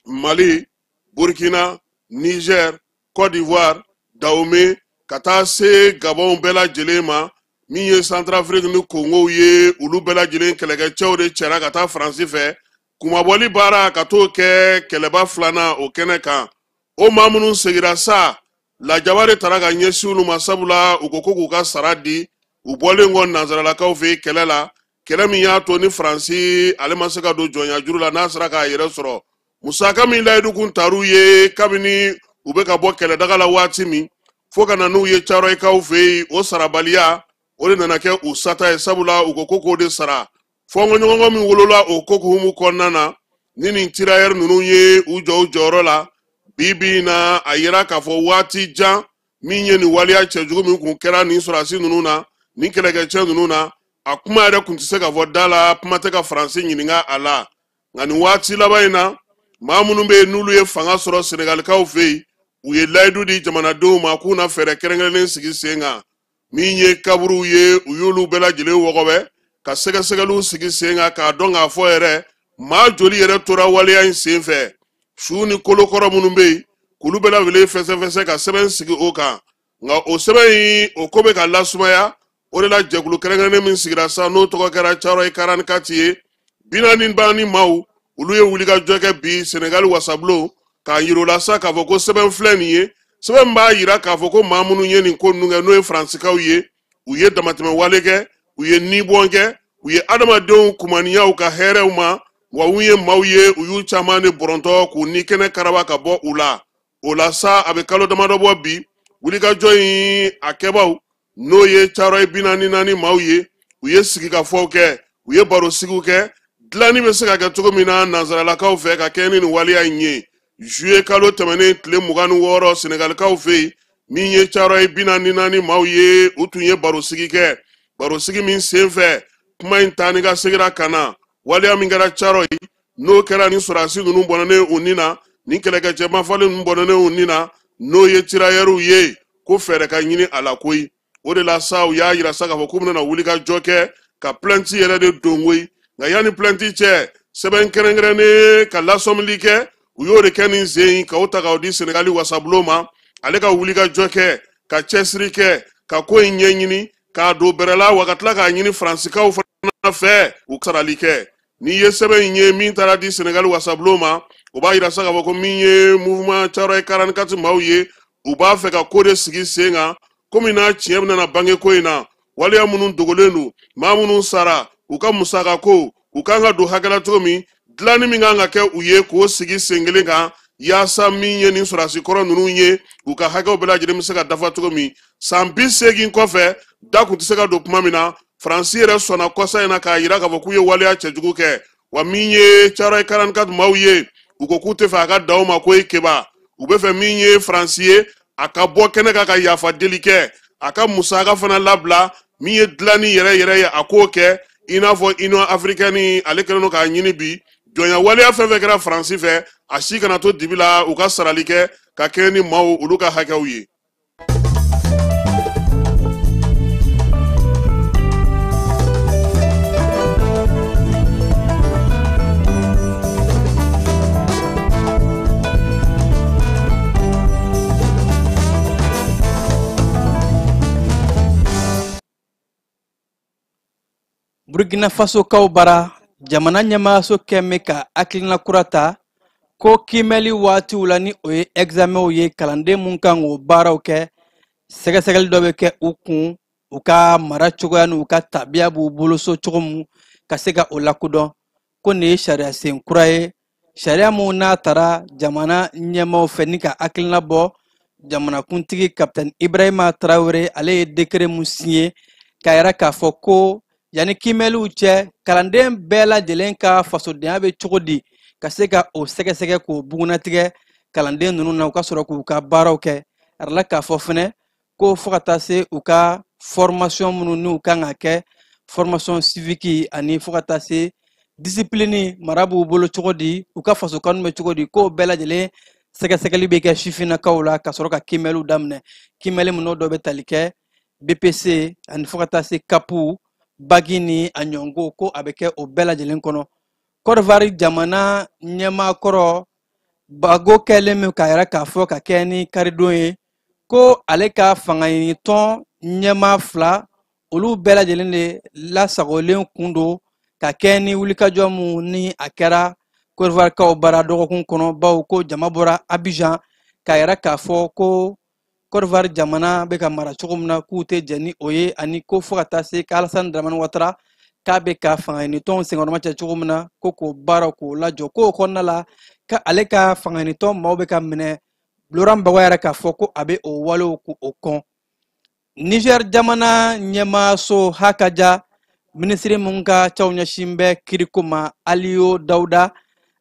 Mali, Burkina, Niger, Côte d'Ivoire, Dahomey, ka taa se Gabon bɛɛ lajɛlen ma, min ye Centrafrique ni Congo ye, olu bɛɛ lajɛlen kɛlɛkɛcɛw de cɛra ka taa Faransi fɛ kumabɔli baara ka t'o kɛ kɛlɛba filanan o kɛnɛ kan. O maa minnu segira sa, lajaba de taara ka ɲɛsin olu ma, sabula u ko ko k'u ka sara di u bɔlen kɔ nanzaralakaw fɛ kɛlɛ la, kɛlɛ min y'a to ni Faransi ale ma se ka don jɔnya juru la n'a sera k'a yɛrɛ sɔrɔ. Musaka min layidu kun tar'u ye kabini u bɛ ka bɔ kɛlɛdaga la waati min, fo ka na n'u ye Thiaroyekaw fɛ yen, o sarabaliya o de nana kɛ u sata ye, sabula u ko ko k'o de sara. Fɔnkɔɲɔgɔnkɔ min wolola o ko hukumu kɔnɔna na, ni nin tirailleurs ninnu ye u jɔ u jɔyɔrɔ la bi bi in na, a yira k'a fɔ waati jan min ye nin waleya cɛjugu min kun kɛra nin sɔrɔdasi ninnu na, nin kɛlɛkɛcɛ ninnu na, a kuma yɛrɛ kun tɛ se ka fɔ da la, kuma tɛ ka Faransi ɲininka a la. Nka nin waati laban in na, maa minnu bɛ yen n'olu ye fanga sɔrɔ Senegalikaw fɛ yen, u ye layidu di jamanadenw ma k'u na fɛɛrɛ kɛrɛnkɛrɛnnen sigi sen kan, min ye kaburuw ye, u y'olu bɛɛ lajɛlen wɔgɔbɛ ka sɛgɛsɛgɛliw sigi sen kan k'a dɔn k'a fɔ yɛrɛ maa joli yɛrɛ tora waleya in sen fɛ. Su ni kolokɔrɔ minnu bɛ yen k'olu bɛɛ lawele fɛsɛfɛsɛ ka sɛbɛn sigi o kan, nka o sɛbɛn in o ko bɛ ka lasumaya. O de la jɛkulu kɛrɛnkɛrɛnnen min sigira sa, n'o tɔgɔ kɛra Thiaroye 44 ye, 44 maaw olu ye wulikajɔ kɛ bi Senegali wasabulon k'a yira u la sa k'a fɔ ko sɛbɛn filɛ nin ye, sɛbɛn b'a yira k'a fɔ ko maa minnu ye nin ko ninnu kɛ, n'o ye Faransikaw ye, u ye damatɛmɛ wale kɛ, u ye nibɔn kɛ, u ye adamadenw kumaniyaw ka hɛrɛw ma, wa u ye maaw ye u y'u caman de bɔrɔntɔ k'u ni kɛnɛ karaba ka bɔ u la. O la sa a bɛ kalo damadɔ bɔ bi, wulikajɔ in a kɛbaaw n'o ye Thiaroye 44 maaw ye, u ye sigikafɔw kɛ, u ye barosigiw kɛ, dilanni bɛ se ka kɛ cogo min na nansaralakaw fɛ ka kɛ ni nin waleya in ye. Juillet kalo tɛmɛnen tile 26 Senegalikaw fɛ yen, min ye Thiaroye 44 maaw ye, u tun ye barosigi kɛ, barosigi min sen fɛ kuma in taa ni ka seginna ka na waleya min kɛra Thiaroye, n'o kɛra ni sɔrɔdasi ninnu bɔnɛnen u ni na, ni kɛlɛkɛcɛ mafalen ninnu bɔnɛnen u ni na, n'o ye tirayɛriw ye, ko fɛɛrɛ ka ɲini a la koyi. O de la sa u y'a yira sa k'a fɔ k'u bɛna wuli ka jɔ kɛ ka plainte yɛrɛ de don koyi. Nka yanni plainte cɛ, sɛbɛn kɛrɛnkɛrɛnnen ka lasɔmili kɛ, u y'o de kɛ nin sen in k'o ta k'o di Senegali wasabulon ma, ale ka wuli ka jɔ kɛ, ka cɛsiri kɛ, ka ko in ɲɛɲini, k'a don bɛrɛ la, wa ka tila k'a ɲini Faransikaw fana fɛ u sarali kɛ. N'i ye sɛbɛn in ye min taara di Senegali wasabulon ma, o b'a yira sa k'a fɔ ko min ye mouvement Thiaroye 44 maaw ye, u b'a fɛ ka ko de sigi sen kan, komi n'a tiɲɛ bɛna bange ko in na, waleya minnu dogolen don, maa minnu sara, u ka musaka ko, u kan ka don hakɛ la cogo min, dilanni min kan ka kɛ u ye k'o sigi sen kelen kan, yaasa min ye nin sɔrɔdasi kɔrɔ ninnu ye, u ka hakɛw bɛɛ lajɛlen bɛ se ka dafa cogo min. San 80 kɔfɛ, da kun tɛ se ka don kuma min na, Faransi yɛrɛ sɔnna kɔsa in na k'a yira k'a fɔ k'u ye waleya cɛjugu kɛ. Wa min ye Thiaroye 44 maaw ye, u ko k'u tɛ fɛ a ka dan o ma ko e keba, u bɛ fɛ min ye Faransi ye, a ka bɔ kɛnɛ kan ka yafa deli kɛ, a ka musaka fana labila, min ye dilanni yɛrɛ yɛrɛ ye a k'o kɛ, i n'a fɔ Union africaine ale kɛlen don k'a ɲini bi, jɔnya waleya fɛn fɛn kɛra Faransi fɛ, a si kana to dibi la, u ka sarali kɛ ka kɛɲɛ ni maaw olu ka hakɛw ye. Burkina Faso kaw bara, jamana ɲɛmaayaso kɛn bɛ ka hakilina kura ta ko kiimɛli waatiw la, ni o ye examenw ye, kalanden mun kan k'o baaraw kɛ, sɛgɛsɛgɛli dɔ bɛ kɛ u kun, u ka mara cogoya n'u ka tabiya b'u bolo so cogo mun ka se ka o lakodɔn. Ko nin ye sariya sen kura ye, sariya mun n'a tara jamana ɲɛmaaw fɛ ni ka hakilina bɔ. Jamanakuntigi Kapitɛni Ibrahima Traoré, ale ye décret mun signé k'a yira k'a fɔ ko yanni kiimɛliw cɛ, kalanden bɛɛ lajɛlen ka fasodenya bɛ cogo di ka se ka o sɛgɛsɛgɛ k'o bugunnatigɛ kalanden ninnu na, u ka sɔrɔ k'u ka baaraw kɛ. A yirala k'a fɔ fɛnɛ ko fo ka taa se u ka formation minnu n'u kan ka kɛ, formation civique, ani fo ka taa se discipline, mara b'u bolo cogo di, u ka faso kanu bɛ cogo di, k'o bɛɛ lajɛlen sɛgɛsɛgɛli bɛ kɛ sifinnakaw la ka sɔrɔ ka kiimɛliw daminɛ. Kiimɛli minnu dɔ bɛ tali kɛ BPC ani fo ka taa se kapu, bagi ni a ɲɔnko, ko a bɛ kɛ o bɛɛ lajɛlen kɔnɔ. Côte d'Ivoire jamana ɲɛmaa kɔrɔ Bago kɛlen min k'a yira k'a fɔ ka kɛ ni karidon ye, ko ale ka fangaɲinitɔn ɲɛmaa fila, olu bɛɛ lajɛlen de lasagolen kun don ka kɛ ni wulikajɔ mun ni a kɛra Côte d'Ivoire kaw bara dɔgɔkun kɔnɔ, bawo ko jama bɔra Abidjan k'a yira k'a fɔ ko Côte d'Ivoire jamana bɛ ka mara cogo min na, k'u tɛ jɛn ni o ye, ani ko fo ka taa se k'Alassane Dramane Ouattara k'a bɛ ka fangaɲinitɔnw senkɔrɔma cɛ cogo min na, ko k'o baaraw k'o lajɔ, k'o kɔnɔna la k'ale ka fangaɲinitɔn maaw bɛ ka minɛ. Laurent Gbagbo yɛrɛ k'a fɔ ko a bɛ o walew k'o kɔn. Niger jamana ɲɛmaaso Hakaja, minisiri mun ka caw ɲɛsin bɛ kiriko ma, Aliou Dawuda,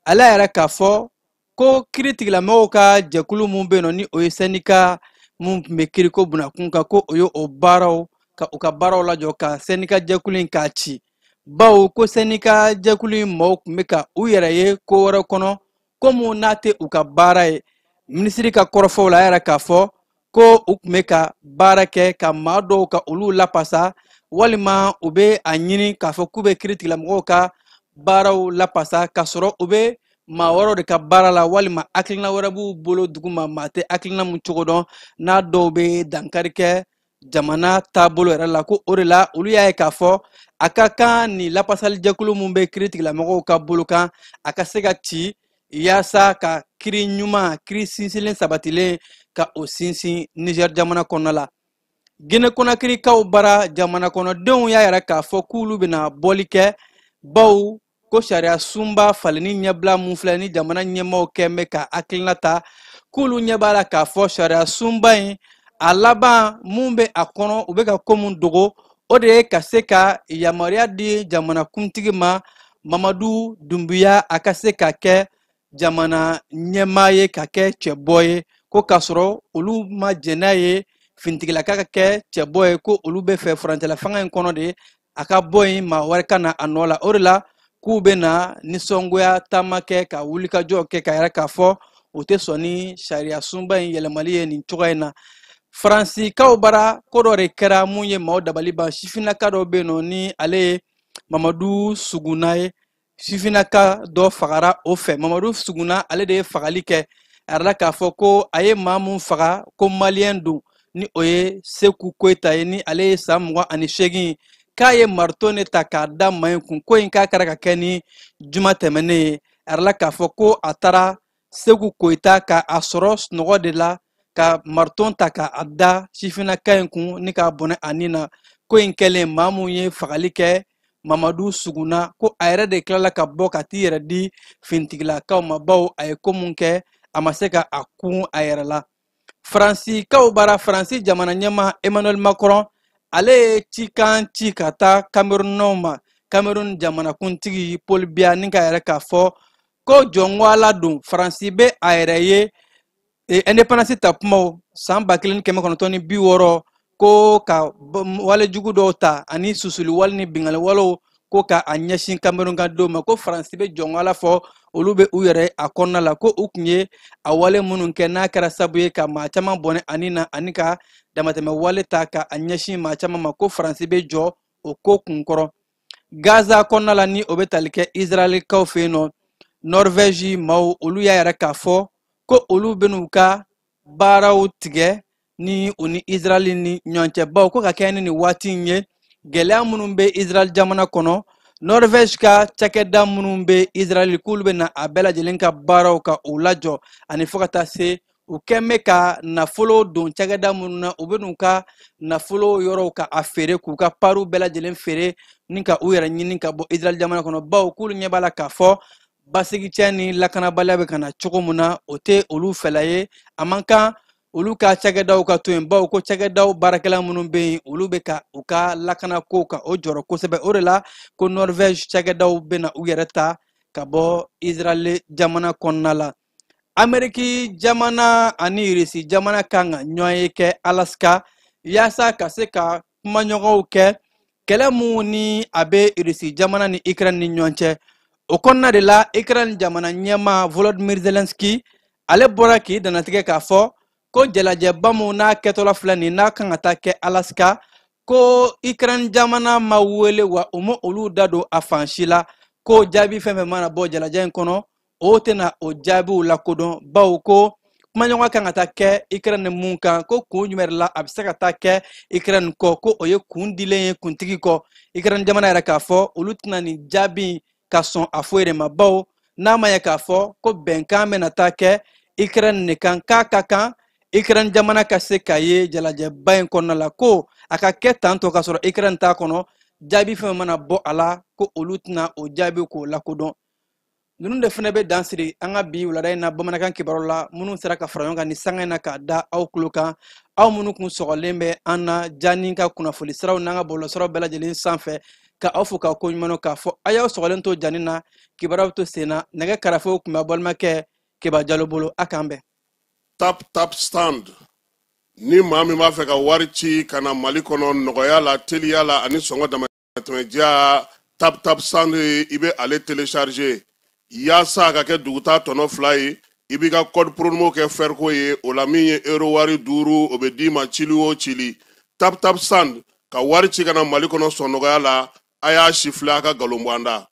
ale yɛrɛ k'a fɔ ko kiiritigɛlamɔgɔw ka jɛkulu mun bɛ yen nɔ, ni o ye syndicat mun tun bɛ kiriko bunakun kan, ko o ye o baaraw ka u ka baaraw lajɔ ka syndicat jɛkulu in k'a ci, bawo ko syndicat jɛkulu in maaw tun bɛ ka u yɛrɛ ye ko wɛrɛ kɔnɔ, ko mun n'a tɛ u ka baara ye. Minisiri ka kɔrɔfɔw la, a yɛrɛ k'a fɔ ko u tun bɛ ka baara kɛ ka maa dɔw ka olu lapasa, walima u bɛ a ɲini k'a fɔ k'u bɛ kiiritigɛlamɔgɔw ka baaraw lapasa, k'a sɔrɔ u bɛ Maa wɛrɛw de ka baara la walima hakilina wɛrɛ b'u bolo duguma, maa tɛ hakilina mun cogo dɔn, n'a dɔw bɛ dankari kɛ jamana taabolo yɛrɛ la. Ko o de la olu y'a ye k'a fɔ a ka kan nin lapasalijɛkulu mun bɛ kiiritigɛlamɔgɔw ka bolo kan, a ka se ka ci yaasa ka kiri ɲuman, kiri sinsinlen sabatilen ka o sinsin Niger jamana kɔnɔna la. Gine Konakirikaw bara, jamana kɔnɔdenw y'a yira k'a fɔ k'olu bɛna bɔli kɛ, bawo ko sariya sunba falenni ɲɛbila mun filɛ ni jamana ɲɛmaaw kɛn bɛ ka hakilina ta, k'olu ɲɛ b'a la k'a fɔ sariya sunba in a laban mun bɛ a kɔnɔ, u bɛ ka ko mun dogo, o de ye ka se ka yamaruya di jamanakuntigi ma Mamadu Dunbuya, a ka se ka kɛ jamana ɲɛmaa ye, ka kɛ cɛbɔ ye. Ko k'a sɔrɔ olu ma jɛn n'a ye finitigilaka ka kɛ cɛbɔ ye, ko olu bɛ fɛ furancɛla fanga in kɔnɔ de a ka bɔ yen, maa wɛrɛ ka na a nɔ la. O de la k'u bɛ na nisɔngoya taama kɛ, ka wulikajɔ kɛ, ka yɛrɛ k'a fɔ u tɛ sɔn ni sariya sunba in yɛlɛmali ye nin cogoya in na. Faransikaw bara, ko dɔ de kɛra mun ye maaw dabali ban. Sifinnaka dɔ bɛ yen nɔ ni ale ye Mamadu Suguna ye, sifinnaka dɔ fagara o fɛ. Mamadu Suguna, ale de ye fagali kɛ. A yɛrɛ la k'a fɔ ko a ye maa mun faga, ko maliyɛn don, ni o ye Seku Koyita ye, ni ale ye san 28, k'a ye marito ne ta k'a da maa in kun. Ko in k'a kɛra ka kɛ ni juma tɛmɛnen ye. A yɛrɛ la k'a fɔ ko a taara Seku Koyita ka a sɔrɔ sunɔgɔ de la, ka mariton ta ka a da sifinnaka in kun ni k'a bɔnɛ a nin na. Ko in kɛlen, maa mun ye fagali kɛ, Mamadu Suguna, ko a yɛrɛ de tilala ka bɔ ka t'i yɛrɛ di finitigilakaw ma, bawo a ye ko mun kɛ, a ma se ka a kun a yɛrɛ la. Faransikaw bara, Faransi jamana ɲɛmaa Emmanuel Macron, ale ye cikan ci ka taa Camerounɛw ma, Cameroun jamanakuntigi Paul Biya, ni k'a yɛrɛ k'a fɔ ko jɔnko ala don, Faransi bɛ a yɛrɛ ye indépendance ta kumaw san 1960, ko ka walejugu dɔw ta ani susuli wale ni bingali walew, ko ka a ɲɛsin Cameroun ka denw ma, ko Faransi bɛ jɔnko ala fɔ olu bɛ u yɛrɛ a kɔnɔna la, ko u tun ye a wale minnu kɛ n'a kɛra sabu ye ka maa caman bɔnɛ ani na, ani ka damatɛmɛ wale ta ka a ɲɛsin maa caman ma, ko Faransi bɛ jɔ o ko kunkɔrɔ. Gaza kɔnɔna la, ni o bɛ tali kɛ Israɛlikaw fɛ yen nɔ, Norvège maaw, olu y'a yɛrɛ k'a fɔ ko olu bɛn'u ka baaraw tigɛ ni u ni Israɛl ni ɲɔgɔn cɛ, bawo ko ka kɛ ni nin waati in ye, gɛlɛya minnu bɛ Israɛl jamana kɔnɔ, Norvège ka cakɛda minnu bɛ Israɛl, k'olu bɛ na a bɛɛ lajɛlen ka baaraw ka u lajɔ, ani fo ka taa se u kɛn bɛ ka nafolo don cakɛda minnu na, u bɛ n'u ka nafolo yɔrɔw ka a feere, k'u ka pariw bɛɛ lajɛlen feere ni ka u yɛrɛ ɲini ka bɔ Israɛl jamana kɔnɔ, bawo k'olu ɲɛ b'a la k'a fɔ basigicɛ ni lakanabaliya bɛ ka na cogo min na, o tɛ olu fɛla ye. A man kan olu ka cakɛdaw ka to yen, bawo ko cakɛdaw baarakɛla minnu bɛ yen, olu bɛ ka u ka lakanako ka o jɔrɔ kosɛbɛ. O de la ko Norvège cakɛdaw bɛna u yɛrɛ ta ka bɔ Israɛl jamana kɔnɔna la. Ameriki jamana ani Irisi jamana kan ka ɲɔgɔn ye kɛ Alaska yaasa ka se ka kumaɲɔgɔnw kɛ kɛlɛ mun ni a bɛ Irisi jamana ni Ukraine ni ɲɔgɔn cɛ. O kɔnɔna de la, Ukraine jamana ɲɛmaa Volodymyr Zelensky, ale bɔra k'i dannatigɛ k'a fɔ ko jalajɛba mun n'a kɛtɔla filɛ nin n'a kan ka taa kɛ Alaska, ko Ukraine jamana ma wele wa u ma olu da don a fan si la, ko jaabi fɛn fɛn mana bɔ jalajɛ in kɔnɔ, o tɛna o jaabiw lakodɔn, bawo ko kumaɲɔgɔn kan ka taa kɛ Ukraine mun kan, ko kun jumɛn de la a bɛ se ka taa kɛ Ukraine kɔ, ko o ye kun dilen ye kuntigi kɔ. Ukraine jamana yɛrɛ k'a fɔ olu tɛna nin jaabi ka sɔn a foyi de ma, bawo n'a ma ɲɛ k'a fɔ ko bɛnkan bɛna taa kɛ Ukraine de kan, k'a ka kan Ukraine jamana ka se ka ye jalajɛba in kɔnɔna la, ko a ka kɛ tantɔ k'a sɔrɔ Ukraine t'a kɔnɔ, jaabi fɛn mana bɔ a la, ko olu tɛna o jaabi k'o lakodɔn. Ninnu de fana bɛ dan siri an ka bi wulada in na bamanankan kibaru la, minnu sera ka fara ɲɔgɔn kan ni sanga in na k'a da aw tulo kan, aw minnu kun sɔgɔlen bɛ an na Jani ka kunnafoni siraw n'an ka bɔlɔlɔsiraw bɛɛ lajɛlen sanfɛ, ka aw fo k'aw ko ɲuman k'a fɔ a y'aw sɔgɔlen to Jani na, kibaruyaw bɛ to sen na. Nɛgɛ karafew tun bɛ balimakɛ Keba Jalo bolo, a k'an bɛn. Tap Tap Stand, ni maa min b'a fɛ ka wari ci ka na Mali kɔnɔ nɔgɔya la, teliya la ani sɔngɔ damatɛmɛdiya, Tap Tap Stand, i bɛ ale télécharger yaasa a ka kɛ duguta tɔnɔ 2 ye. I b'i ka code promo kɛ fɛriko ye, o la min ye euro wari 5, o bɛ d'i ma cili o cili. Tap Tap Stand, ka wari ci ka na Mali kɔnɔ sɔn nɔgɔya la, a y'a sifilɛ a ka nkalon bɔ an da.